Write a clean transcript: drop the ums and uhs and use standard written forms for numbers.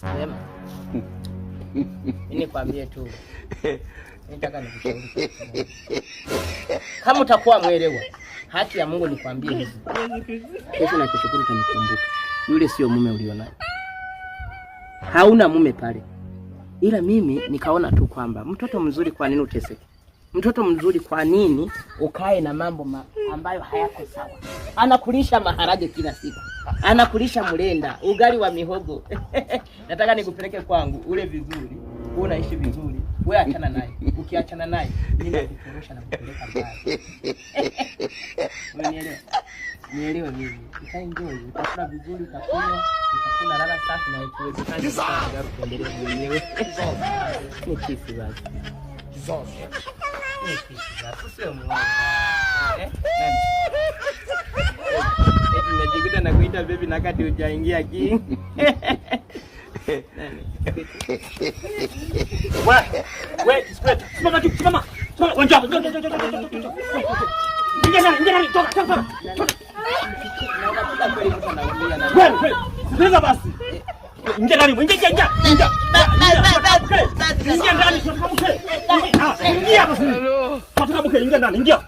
Sema. Mimi nikwambie tu. Nataka nikushauri kitu kimoja. Kama utakuwa mwelewa, haki ya Mungu nikwambie hivi. Kesho na kesho kutwa utanikumbuka. Yule sio mume ulionaye. Hauna mume pale. Ila mimi nikaona tu kwamba mtoto mzuri, kwa nini uteseke? Mtoto mzuri, kwa nini ukae na mambo ambayo hayako sawa? Anakulisha maharage kila siku, anakulisha mlenda, ugali wa mihogo. Nataka nikupeleke kwangu ule vizuri, wewe unaishi vizuri, wewe achana naye. Ukiachana naye mimi nakutorosha na kupeleka mbali. Umenielewa? Nielewe mimi. Utaenjoy, utakula vizuri, utakunywa, utakula lala safi na ikiwezekana utaendelea mwenyewe. Ni kisi basi. Ni kisi basi, sio muongo. Eh? Nani? Eti najikuta nakuita baby na kati hujaingia king. Nani? We, we, simama tu, simama. Simama, wewe njoo, njoo, njoo, njoo, njoo, njoo, njoo. Ingia ndani, ingia ndani, toka, toka, toka. Na unapiga kweli mtu anaumia na Wewe, wewe, sikiliza basi. Ingia ndani, ingia, ingia, ingia. Ingia. Ingia ndani, tunataka mke. Ah, ingia basi. Tunataka mke, ingia ndani, ingia.